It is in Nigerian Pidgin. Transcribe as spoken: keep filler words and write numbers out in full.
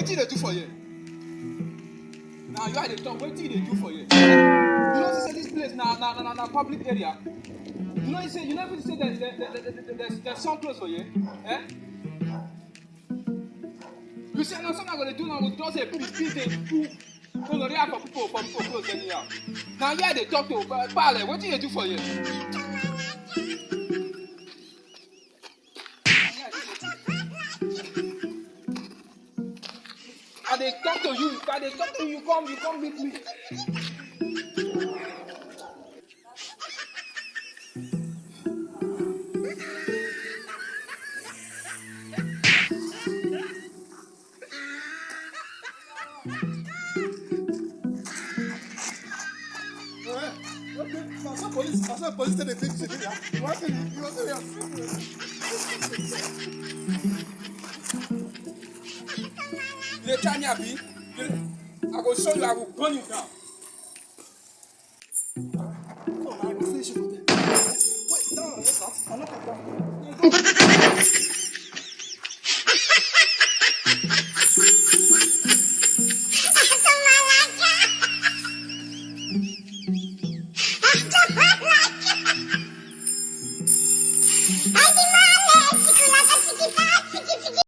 Wetin you dey do for here? Na you I dey talk. Wetin you dey do for here? You know say this place na na na na, na public area. You know say you know even say there there there there there there some clothes for here. Eh? You see, na so I go dey do now with just a piece piece dey do gonorrhea for people for people clothes anyhow. Na you I dey talk to, pa- pale. Wetin you dey do for here? I dey talk to you. If I dey talk to you, come, you come meet me. Eh, okay. Na so police, na so police take dey take shit, yeah. You wan see me? You wan see me? You dey try me, abi? You dey- I go show you. I go gun you down. No, I go finish you for there. Wait, no, no, no, no, no, no, no.